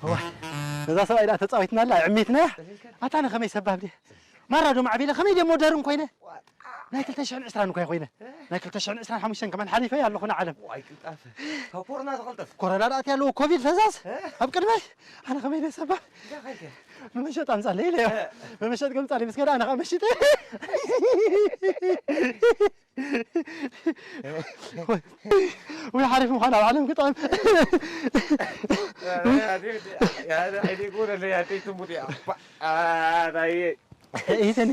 እዋ፣ ነዛ ሰብኣይ ደኣ ተጻዊትና ኣላ፣ ዕሚትናያ። ኣታ ንኸመይ ሰባብ ድየ? ማራ ዶ ማዕቢለ፣ ከመይ ድየ ሞደርን ኮይነ? ናይ ክልተ ሽሕን ዕስራን እኮ እየ ኮይነ። ናይ ክልተ ሽሕን ዕስራን ሓሙሽተን ከማን ሓሊፈ ኣለኹ ንዓለም። ዋይ ቅልጣፈ። ካብ ኮሮና ዝቐልጠፍ። ኮሮና ደኣ ኣለዎ፣ ኮቪድ ፈዛዝ። እ? ኣብ ቅድመይ። ኣነ ከመይ ድየ ሰባብ? እንታይ ኸይከ? መመሸጥ ኣምጻለይ ኢለዮ። እ። መመሸጥ ከምጻለይ ምስ ከዳ ኣነ ኸኣ መሽጠ። ወይ ሓሪፍ ምዃን ኣብ ዓለም ክጥዕም። ይተኒ።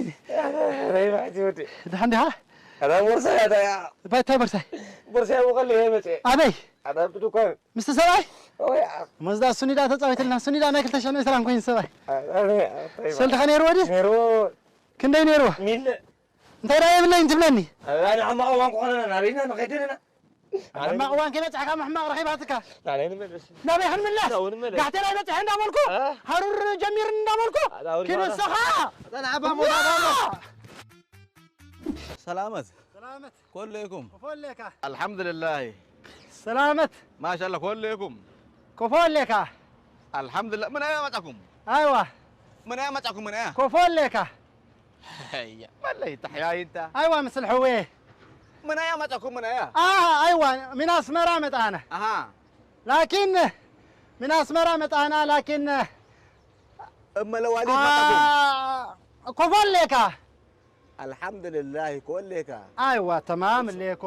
ደሓን ዲኻ? ኣታ ቦርሳ ያታ ያ። እንታይ ቦርሳይ? ቦርሳ ያው ቀለ ይመጽ። ኣበይ? ኣታ ብዱኳን። ምስቲ ሰብኣይ? ወይ ኣ- መዝዳ ሱኒዳ ተጻዊትልና፣ ሱኒዳ ናይ ክልተ ሽሕን ዕስራን ኮይኑ ሰብኣይ። ኣታ ሰልድኻ ነይርዎ ድዩ? ነይርዎ። ክንደይ ነይርዎ? ሚለ። እንታይ ደኣ የብለይን ትብለኒ? ኣነ ሕማቕ እዋን ክኾነና ናበይና ንኸይድ ኣለና? ሕማቕ እዋን ከይበጽሐካ ምሕማቕ ረኺባትካ። ናበይ ክንምለስ? ናበይ ክንምለስ? ናበይ ክንምለስ? ጋሕቴላይ በጺሐ እንዳበልኩ፣ እ? ሃሩር ጀሚርኒ እንዳበልኩ፣ ኣታ ኣውሪ ኪድ ባና። ንስኻ። ኣታ ንዓባ ሞታ ባና። ሰላመት። ሰላመት። ኮሌኩም። ኮፎሌካ። ኣልሓምዱሊላሂ። ሰላመት። ማሻላ ኮሌኩም። ኮፎሌካ። ኣልሓምዱሊላህ። ምን ኣያ መጻኩም? ኣይዋ። ምን ኣያ መጻኩም? ምን ኣያ? ኮፎሌካ። ሀያ መለይ ተሕያይ እንታ። ኣይዋ፣ ምስል ሕዌ። ምን ኣያ መጻኩም? ምን ኣያ? አ፣ ኣይዋ፣ ምን ኣስመራ መጣና። ኣሃ። ላኪን ምን ኣስመራ መጣና፣ ላኪን እመለዋሊ አ፣ መጻኩም። ኮፎሌካ። ኣልሓምዱሊላህ፣ ኮሌካ። ኣይዋ፣ ተማም ሌኮ።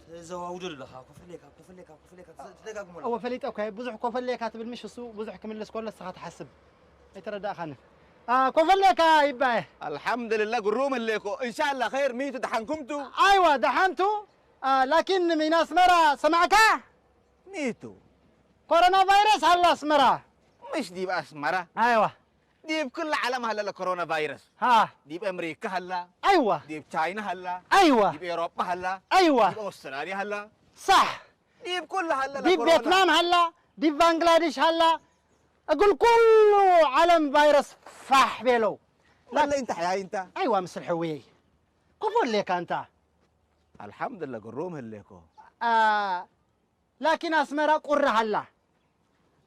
ተዘዋውዶ ኣለኻ፣ ኮፈሌካ፣ ኮፈሌካ፣ ኮፈሌካ፣ ትደጋግሞ ኣለኻ። እወ፣ ፈሊጠ እኮ፣ ብዙሕ ኮፈሌካ ትብል ምሽ፣ እሱ ብዙሕ ክምልስ ከሎ ንስኻ ትሓስብ። ኣይተረዳእኻንን። አ፣ ኮፈሌካ ይባየ። ኣልሓምዱሊላህ፣ ግሩም ሌኮ። እንሻላ ኸይር፣ ሚቱ ደሓንኩምቱ? ኣይዋ፣ ደሓንቱ። አ፣ ላኪን ሚን ኣስመራ ሰማዕካ? ሚቱ። ኮሮና ቫይረስ ሃላ ኣስመራ። ምሽ ዲብ ኣስመራ? ኣይዋ። ዲብ ኩሉ ዓለም ሃለለ ኮሮና ቫይረስ። ሃ። ዲብ ኣምሪካ ሃላ። ኣይዋ። ዲብ ቻይና ሃላ። ኣይዋ። ዲብ ኤውሮጳ ሃላ። ኣይዋ። ዲብ ኣውስትራልያ ሃላ። ሳሕ። ዲብ ኩሉ ሃለለ ዲብ ኮሮና። ቬትናም ሃላ፣ ዲብ ባንግላዴሽ ሃላ። እግል ኩሉ ዓለም ቫይረስ ፋሕ ቤለው። ወለይ እንታ ሕያይ እንታ። ኣይዋ ምስል ሕውየይ። ኮፎ ሌካ እንታ። ኣልሓምዱሊላህ ግሩም ህሌኮ። አ፣ ላኪን ኣስመራ ቁሪ ሃላ።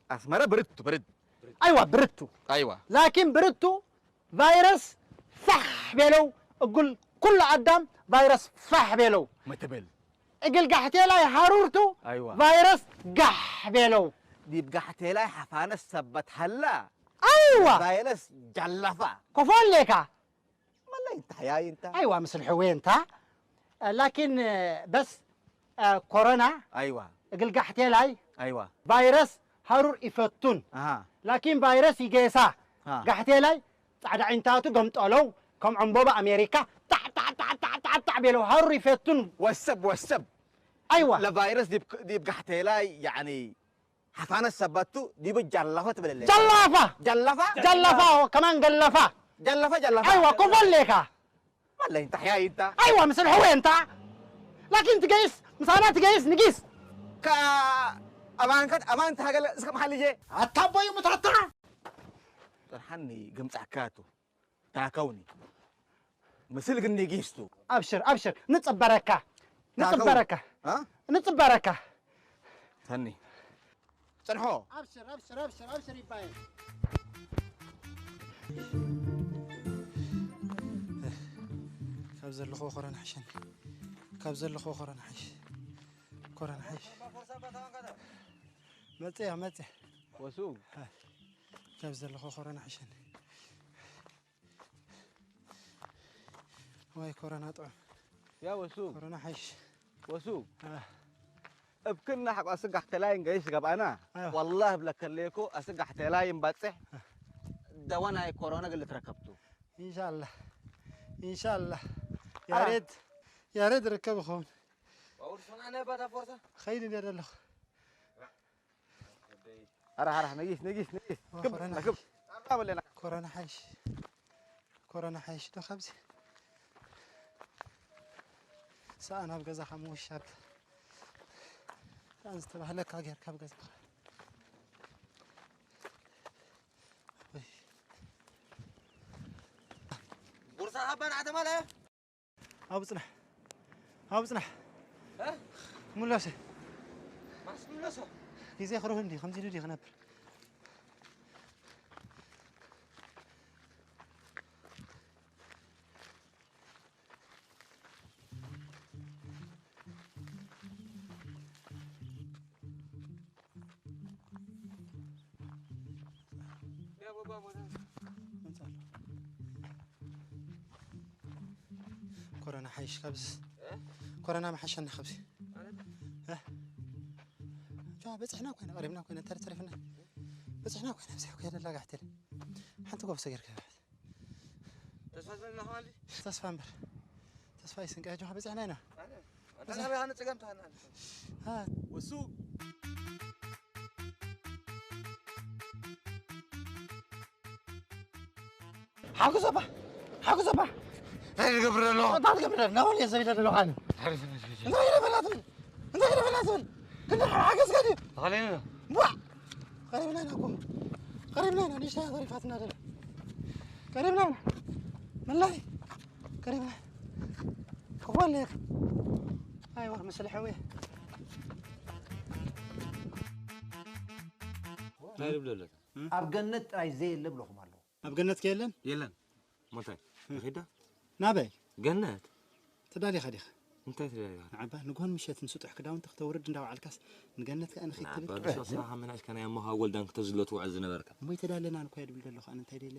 ኣስመራ ብርቱ፣ ብርድ። ኣይዋ፣ ብርቱ። ኣይዋ። ላኪን ብርቱ ቫይረስ ፋሕ ቤለው፣ እጉል ኩሉ ኣዳም ቫይረስ ፋሕ ቤለው። ምትብል። እግል ጋሕቴላይ ሃሩርቱ ኣይዋ። ቫይረስ ጋሕ ቤለው። ዲብ ጋሕቴላይ ሓፋነስ ሰበት ሃላ። ኣይዋ። ቫይረስ ጃላፋ። ኮፎ ሌካ። መለይ እንታ ሕያይ እንታ። ኣይዋ፣ ምስል ሕዌ እንታ። ላኪን በስ ኮሮና ኣይዋ። እግል ጋሕቴላይ ኣይዋ። ቫይረስ ሃሩር ይፈቱን። ኣሃ። ላኪን ቫይረስ ይጌሳ። ኣሃ። ጋሕቴላይ ጻዕዳ ዒንታቱ ገምጠለው ከም ዕምቦባ ኣሜሪካ ጣዕ ጣዕ ጣዕ ጣዕ ጣዕ ጣዕ ቤለው ሃሩር ይፈቱን። ወሰብ ወሰብ። ኣይዋ። ለቫይረስ ዲብ ዲብ ጋሕቴላይ ያዕኒ ሓፋነ ሰባቱ ዲብ ጃላፋ ትብለለ። ጃላፋ። ጃላፋ? ጃላፋ ከማን ገላፋ። ጃላፋ ጃላፋ። ኣይዋ ኮፎ ሌካ። ማለይ እንታ ሕያይ እንታ። ኣይዋ ምስል ሕወ እንታ። ላኪን ትገይስ ምሳና ትገይስ ንጊስ። ከ ኣማንከት ኣማን ተሃገለ እስከ መሓልዬ። ኣታ ኣቦይ ሙታታ። ጥርሓኒ ግምጻካቱ። ታከውኒ። ምስል ግን ንጊስቱ። ኣብሽር ኣብሽር ንጽበረካ። ታከው። ንጽበረካ። አ? ንጽበረካ። ተኒ። ጽንሖ። ኣብሽር ኣብሽር ኣብሽር ኣብሽር ይባየ። ካብ ዘለኹ ኮረና ሓሸኒ። ካብ ዘለኹ ኮረና ሓሽ። ኮረና ሓሽ። መጽያ መጽያ። ወሱ። ካብ ዘለኹ ኮረና ሓሸኒ። ወይ ኮረና ጥዑም። ያ ወሱ። ኮረና ሓይሽ። ወሱ። አ። እብክና ሓቋ ስጋሕ ተላይ እንገይስ ገብኣና። ኣዮ። ወላሂ እብለከ ለይኮ ኣስጋሕ ተላይ እምባጽሕ ደዋ ናይ ኮሮና ግል ትረከብቱ። ኢንሻላህ። ኢንሻላህ። ኣራ። ያሬድ፣ ያሬድ ርከብ ይኸውን። ኸይድ እንደ ደለኹ። ኣረ፣ ኣረ፣ ነጊስ፣ ነጊስ፣ ነጊስ። ዋ፣ ክብ፣ ኮረና ክብ። ሓይሽ። ኣራ በለና። ኮረና ሓይሽ። ኮረና ሓይሽ ዶ ካብዚ? ሰኣን ኣብ ገዛኻ ምውሻብ። ሰኣን ዝተባህለካ ጌርካ ኣብ ገዛኻ። ወይ። ቦርሳ ሃባ ንዓተማለ። ኣብኡ ጽናሕ። ኣብኡ ጽናሕ። እ? ምለሰ። ማስ ምለሶ። ግዜ ክርህን ድዩ? ከምዚ ኢሉ ድዩ ክነብር? ኮሮና ሓይሽ ካብዚ። ኮሮና መሓሸና ካብዚ። እ? ቻ በጽሕና ኮይና፣ ቀሪብና ኮይና፣ ተረ-፣ ተሪፍና። በጽሕና ኮይና፣ ብዝሕ ኮይና፣ ላጋሕተል። ሓንቲ ጎብሰ ጌርካ። ተስፋ ዘለና ኸማሊ? ተስፋ እምበር። ተስፋ ይስንቀ፣ ጆኻ በጽሕና ኢና። ኣነ፣ ኣነ ናበይ ሃነ ጸገም ተሃና። ሃ። ወሱ። ሓጉስ ኣባ፣ ሓጉስ ኣባ። እንታይ ትገብር ኣለኹ? እንታይ ትገብር ኣለኹ? ናበል እየ ዘቢለ ዘለኹ ኣነ። እንታይ ትገብር ኣለኹ? እንታይ ይረበላ ትብል? እንታይ ይረበላ ትብል? ክንዲ ሓገዝ ከድዩ። ተኸለኒ ዶ? ቧዕ! ቀሪብና ኢና እኮ። ቀሪብና ኢና፣ ንእሽተይ ተሪፋትና ደላ። ቀሪብና ኢና። መላይ? ቀሪብና። ክኾን ለየካ። ኣይዋ፣ መስለ ሓወየ። እንታይ ይብሉ ኣለታ? ኣብ ገነት ጥራይ ዘየለ ብለኹም ኣለኹ። ኣብ ገነት ከ የለን? የለን። ሞታይ? ከይዳ? ናበይ? ገነት። ተዳሊኻ ዲኻ? እንታይ ተዳሊኻ? ንዓባ ንግሆን ምሸትን ስጡሕ ክዳውንቲ ክተውርድ እንዳወዓልካስ ንገነት ከኣ ንኺድ ትብል? ንዓባ ንሶ ስራኻ መናእሽካ ናይ ኣሞኻ ወልዳን ክተዝሎ ትውዕል ዝነበርካ። እሞ ይተዳለና እኮ እየ ድብል ዘለኹ፣ ኣነ እንታይ ደለ?